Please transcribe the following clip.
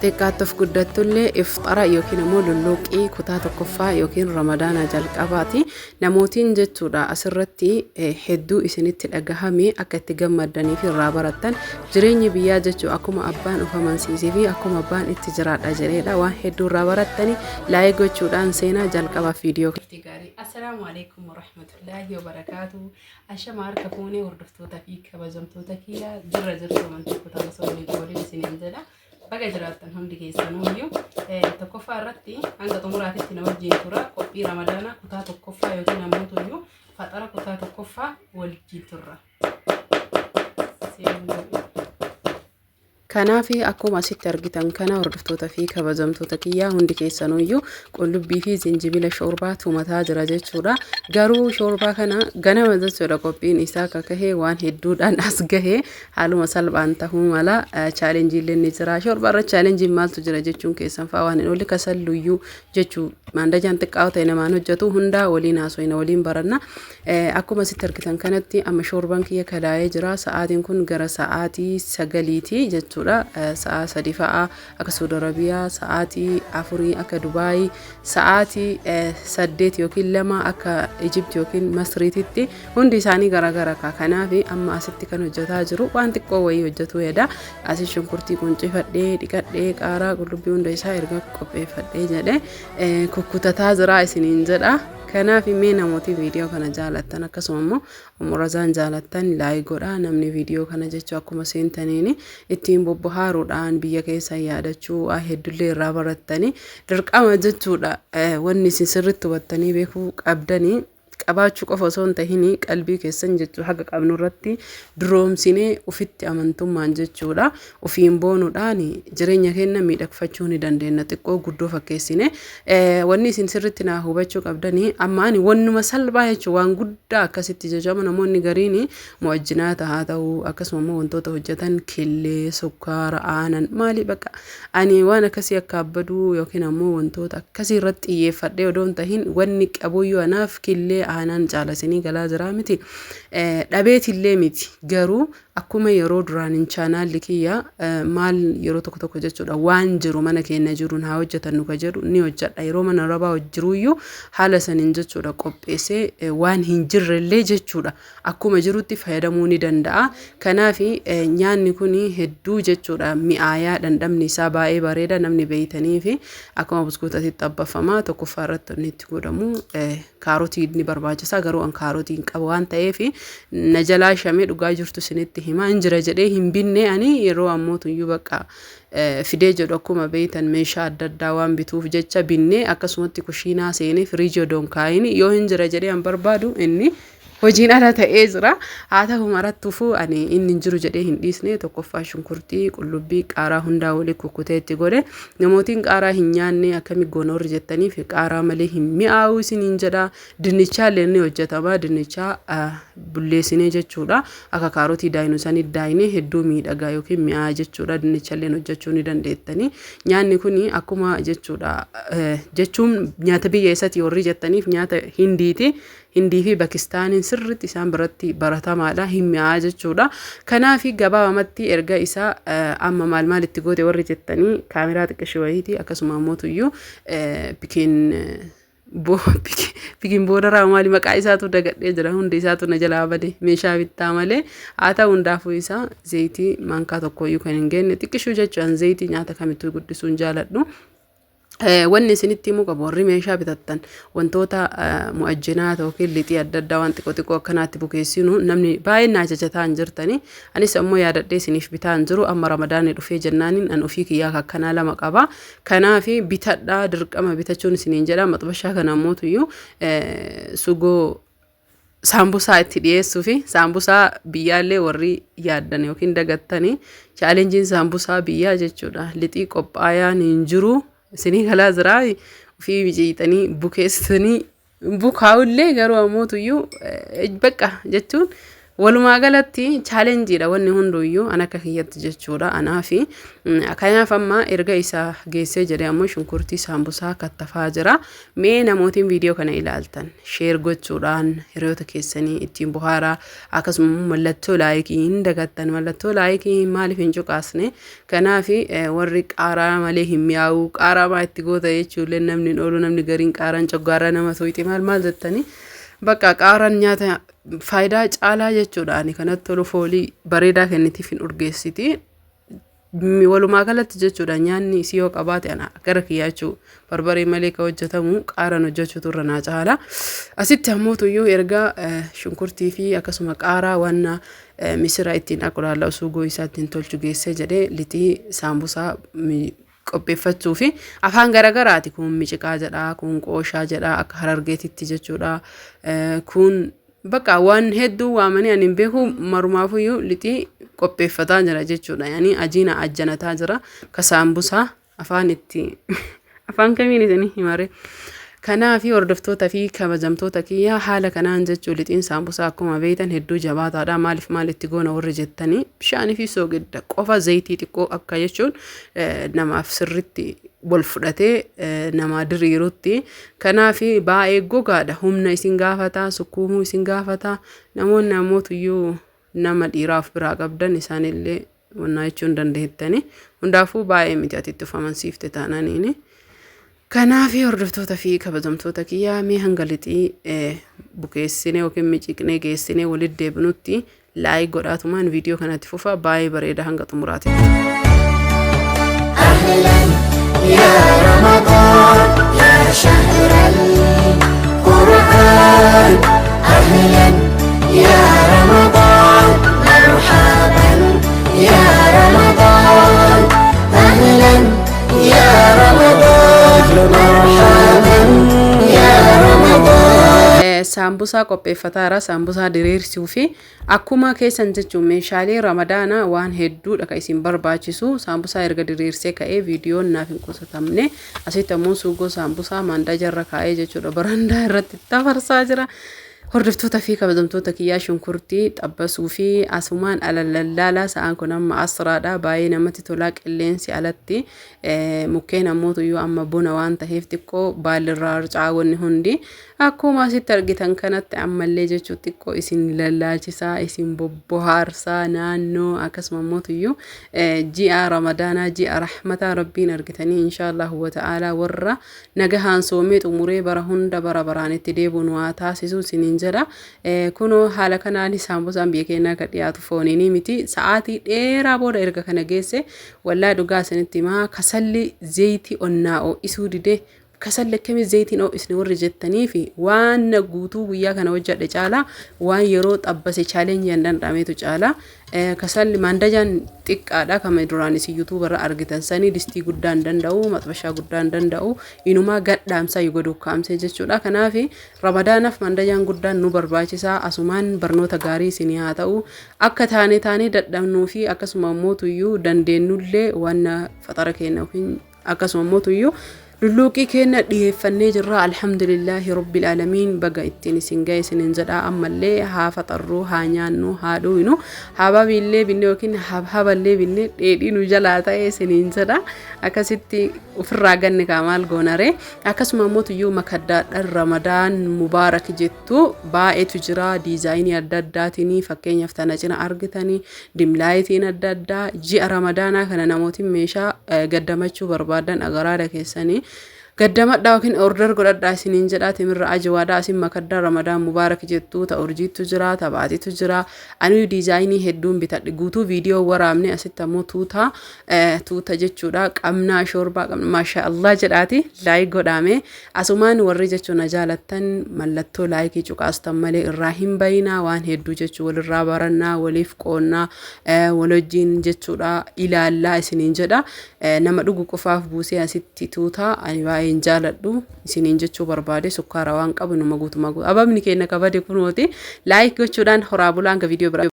Xiqqaattuuf guddattullee ifxara yookiin ammoo lulluuqqii kutaa tokkoffaa yookiin Ramadaana jalqabaati. Namootiin jechuudha asirratti hedduu isinitti dhagahame akka itti gammaddanii fi irraa barattan jireenyi biyyaa jechuu akkuma abbaan of amansiisee fi akkuma abbaan itti jiraadha jedheedha. Waan hedduu irraa barattani like gochuudhaan seenaa jalqabaaf viidiyoo. Gaarii. Assalaamu alaikum warahmatullaahi wabarakaatu. Ashama harka fuunee hordoftoota fi kabajamtoota kiyya jirra jirtu amantii kutaa osoo waliin qoodin isiniin jedha. Baga jiraattan hundi keessanuuyyuu. Tokkoffaa irratti hanga xumuraatitti na wajjin tura qophii Ramadaanaa kutaa tokkoffaa yookiin ammoo faxara kutaa tokkoffaa wajjin turra. Seenuu godhi. Kanaaf akkuma asitti argitan kana hordoftoota fi kabajamtoota kiyyaa hundi keessanuyyuu qullubbii fi zinjibila shoorbaa tumataa jira jechuudha. Garuu shoorbaa kana ganama jechuudha qophiin isaa akka kahee waan hedduudhaan as gahee haaluma salphaan tahuu mala chaalenjiillee ni jira. Shoorbaa irra chaalenjiin maaltu jira jechuun keessan fa'aa waan hin oolle kasalluyyuu jechuu maandajaan xiqqaa ta'e namaan hojjetu hundaa waliin haasofna waliin baranna. Akkuma asitti argitan kanatti amma shoorbaan kiyya kalaa'ee jira. Sa'aatiin kun gara sa'aatii 9ti jechuudha. Sa'a 3 fa'a akka Saudi Arabiyaa, sa'aatii 4 akka Dubaayii, sa'aatii 8 yookiin 2 akka Ijipti yookiin Masriititti hundi isaanii garaagara ka. Kanaaf amma asitti kan hojjetaa jiru waan xiqqoo wayii hojjetuu hedha. Asi shunkurtii quncifadhee dhiqadhee qaaraa qullubbii hunda isaa erga qopheeffadhee jedhe kukkutataa jira isiniin jedha. Kanaaf mee namooti viidiyoo kana jaalattan akkasuma immoo umurazaan jaalattan like godhaa. Namni viidiyoo kana jechuu akkuma seentaniin ittiin bobbohaaruudhaan biyya keessa yaadachuu waa hedduullee irraa barattanii dirqama jechuudha. Wanni isin sirriitti hubattanii beekuu qabdanii qabaachuu qofa osoo hin tahin qalbii keessan jechuu haga qabnu irratti duroomsinee ofitti amantummaan jechuudha. Ofiin boonuudhaan jireenya keenya miidhagfachuu ni dandeenya xiqqoo guddoo fakkeessine. Wanni isin sirriitti naa hubachuu qabdanii amma ani wannuma salphaa jechuun waan guddaa akkasitti jechuudha. Namoonni gariin mu'ajjinaata haa ta'u akkasuma immoo wantoota hojjetan killee, sukkaara, aanan maali bakka ani waan akkasii akka abbaduu yookiin ammoo wantoota akkasii irratti xiyyeeffadhee odoo hin tahin wanni qabuyyuu anaaf killee aanaan caalasinii galaa jiraa miti. Dhabeetillee miti garuu Akkuma yeroo duraanin chaanaalli kiyya maal yeroo tokko tokko jechuudha waan jiru mana keenya jiruun haa hojjetannu ka jedhu ni hojjedha. Yeroo mana arabaa jiruyyuu haala saniin jechuudha qopheessee waan hin jirrellee jechuudha akkuma jirutti fayyadamuu ni danda'a. Kanaaf nyaanni kun hedduu jechuudha mi'aayaa dhandhamni isaa baay'ee bareeda namni beeytanii fi akkuma buskuutatti xabbafama tokkoffaa irratti inni itti godhamu Kaarotii ni barbaachisa garuu an kaarotii hin qabu waan ta'eef na jalaa shamee dhugaa jirtu isinitti himaa hin jira jedhee hin binne ani yeroo ammoo tuyyuu bakka fidee jedhu akkuma beeytan meeshaa adda addaa waan bituuf jecha binne akkasumatti kushiinaa seenee firiijii odoo hin kaayin yoo hin jira jedhee an barbaadu inni hojiin ala ta'ee jira. Haa ta'u marattuufuu ani inni hin jiru jedhee hin dhiisne tokkoffaa shunkurtii, qullubbii, qaaraa hundaa walii kukkutee itti godhe. Namootiin qaaraa hin nyaanne akkami goona warri jettaniif qaaraa malee hin mi'aawu isiniin jedha. Dinnichaa illee ni hojjetama. Dinnichaa bulleessinee jechuudha. Akka kaarotii daayinu sanii daayinee hedduu miidhagaa yookiin mi'aawa jechuudha. Dinnicha illee hojjechuu ni dandeettanii. Nyaanni kun akkuma jechuudha jechuun nyaata biyya eessati warri jettaniif nyaata Hindiiti. Hindii fi Bakistaaniin sirriitti isaan biratti baratamaadha hin mi'aa jechuudha. Kanaaf gabaabamatti erga isaa amma maal maal itti goote warri jettanii kaameraa xiqqishii wayiiti akkasuma ammoo tuyyuu pikiin pikiin boodaraa maali maqaa isaatu dagadhee jira hundi isaatu na jalaa bade meeshaa bittaa malee haa ta'u hundaafuu isaa zayitii maankaa tokkooyyuu kan hin geenne xiqqishuu jechuun zayitii nyaata kamittuu guddisuun jaaladhu. Wanni isinitti himuu qabu warri meeshaa bitattan wantoota mu'ajjinaata yookiin lixii adda addaa waan xiqqoo xiqqoo akkanaatti bukeessinu namni baay'een na ajajataa hin jirtani. Anis ammoo yaadadhee isiniif bitaa hin jiru amma ramadaanni dhufee jennaaniin an ofii kiyyaa akkanaa lama qaba. Kanaaf bitadhaa dirqama bitachuun isiniin jedha maxbashaa kana ammoo tuyyuu sugoo saambusaa itti dhiyeessuu fi saambusaa biyyaallee warri yaaddan yookiin dagattanii chaalenjiin saambusaa biyyaa jechuudha. Lixii qophaayaan hin jiru isinii galaa jiraa ofii miciixanii bukeessanii bukaa'ullee garuu ammootuyyuu bakka jechuun Walumaa galatti challengeiidha wanni hunduyyuu an akka kiyyatti jechuudha anaafi. Kanaaf amma erga isa geessee jedhee ammoo shunkurtii saambusaa kattafaa jira. Mee namootiin viidiyoo kana ilaaltan share gochuudhaan hiriyoota keessanii ittiin bohaaraa, akkasuma mallattoo likeii hin dagattan. Mallattoo likeii maaliif hin cuqaasne? Kanaaf warri qaaraa malee hin mi'aawu, qaaraa maa itti goota jechuullee namni hin oolu. Namni gariin qaaraan coggaaraa nama tuqxi, maal maal jettanii, bakka qaaraan nyaata faayidaa caalaa jechuudha. Ani kanatti tolu, foolii bareedaa kennitiif, hin urgeessiti. Walumaa galatti jechuudha, nyaanni isii yoo qabaate ana gara kiyyaa jechuu barbaree malee ka hojjetamu qaaraan hojjechuutu irra naa caala. Asitti ammoo tuyyuu erga shunkurtii fi akkasuma qaaraa waan misira ittiin aqulaalla suugoo isaa ittiin tolchu geessee jedhee, lixii saambusaa qopheeffachuu fi afaan garagaraati. Kun miciqaa jedha, kun qooshaa jedha akka Harargeetitti jechuudha. Kun bakka waan hedduu waamanii ani hin beeku. Marumaafuyyuu lixii qopheeffataa jira jechuudha. Yani ajiina ajjanataa jira ka saambusaa. Afaan itti afaan kamiin isinii himare? Kanaaf hordoftoota fi kabajamtoota kiyya, haala kanaan jechuun lixiin saambusaa akkuma beektan hedduu jabaataadha. Maaliif maal itti goona warri jettanii, bishaanii fi soogidda qofa, zayitii xiqqoo akka jechuun namaaf sirritti wal fudhatee namaa diriirutti. Kanaaf baay'ee gogaadha. Humna isin gaafata, sukkuumuu isin gaafata. Namoonni ammootuyyuu nama dhiiraaf biraa qabdan isaanillee wannaa jechuu hin dandeettani. Hundaafuu baay'ee miti, ati itti of amansiifte taananiini. Kanaaf hordoftoota fi kabajamtoota kiyyaa, mee hanga lixii bukeessinee yookiin miciqnee geessinee walitti deebinutti like godhaatumaan viidiyoo kanatti fufa, baay'ee bareeda hanga xumuraati. أهلا يا رمضان يا شهر القرآن، أهلا يا رمضان، مرحبا يا رمضان، أهلا يا رمضان، مرحبا يا رمضان. Saambusaa qopheeffataara, saambusaa diriirsuu fi akkuma keessan jechuun meeshaalee Ramadaanaa waan hedduudha kan isin barbaachisu. Saambusaa erga diriirsee ka'ee viidiyoon naaf hin qusatamne. Asitti ammoo suugoo saambusaa maandajarra kaa'ee jechuudha, barandaa irratti tafarsaa jira. Hordoftoota fi kabajamtoota kiyyaa, shunkurtii xabbasuu fi asumaan alalallaalaa. Sa'aan kun amma asraadha, baay'ee namatti tolaa qilleensi alatti. Mukkeen ammootuyyuu amma bona waan ta'eef xiqqoo baallirraa harca'aa, wanni hundi akkuma asitti argitan kanatti ammallee jechuu xiqqoo isin lallaachisaa, isin bobbohaarsaa naannoo. Akkasuma ammootuyyuu ji'a Ramadaanaa, ji'a rahmataa Rabbiin argitanii, inshaallahu wata'aalaa warra nagahaan soomee xumuree bara hunda bara baraan itti deebi'uun waa taasisu isiniin jedha. Kunoo haala kanaan saambusaan biyya keenyaa akka dhiyaatu fooniinii miti. Sa'aatii dheeraa booda erga kana geesse, wallaa dhugaa isinitti himaa, kasalli zayitii onnaa ho'isuu didee. Kasalli akkamii zayitiin ho'isne warri jettanii fi waan guutuu guyyaa kana hojjedhe caalaa waan yeroo xabbase challengeii hin danda'ameetu caalaa. Kasalli maandajaan xiqqaadha, kama duraan isin YouTuberra argitan sanii distii guddaa hin danda'u, maxbashaa guddaa hin danda'u, inumaa gadhaamsaa yoo godhu jechuudha. Kanaaf Ramadaanaaf maandajaan guddaan nu barbaachisaa. Asumaan barnoota gaarii isinii haa ta'u. Akka taane taanee dadhabnuu fi akkasuma mootuyyuu dandeenyullee waan faxara keenya yookiin akkasuma mootuyyuu lulluuqii keenya dhiyeeffannee jirra. Alhamdulillaahi rabbil aalamiin, baga ittiin isin ga'e isinin jedha. Ammallee haa faxarruu, haa nyaannu, haa dhuynu, hababiillee binne yookiin haballee binne dheedhii nu jalaa ta'e isiniin jedha. Akkasitti ofirraa ganne kaa, maal goonare? Akkasuma mootuyyuu makaddaadhaan Ramadaan mubaarak jettu baay'eetu jira, designii adda addaatiin. Fakkeenyaaf tana cina argitanii dim lightiin adda addaa. Ji'a Ramadaanaa kana namootiin meeshaa gaddamachuu barbaadan agaraada keessanii gaddamadhaa yookiin order godhadhaa isiniin jedhaa. Timirra ajawaadhaa asin makaddaa Ramadaan mubaarak jettu ta urjiitu jira, ta baatitu jira. Ani designii hedduun bitadhe, guutuu viidiyoo waraabne. Asitti ammoo tuuta tuuta jechuudha qabnaa, shoorbaa qabna. Maasha Allah jedhaati like godhaame. Asumaan warri jechuun na jaalattan mallattoo likeii cuqaastan malee irraa hin bayinaa. Waan hedduu jechuu walirraa barannaa, waliif qoonnaa, wal wajjiin jechuudha ilaallaa isiniin jedha. Nama dhugu qofaaf buusee asitti tuuta ani baay'een jaaladhu isiniin jechuu barbaade. Sukkaara waan qabu numa guutumaa guutu ababni keenya kabade kunooti. Like gochuudhaan horaa bulaan ga viidiyoo biraa.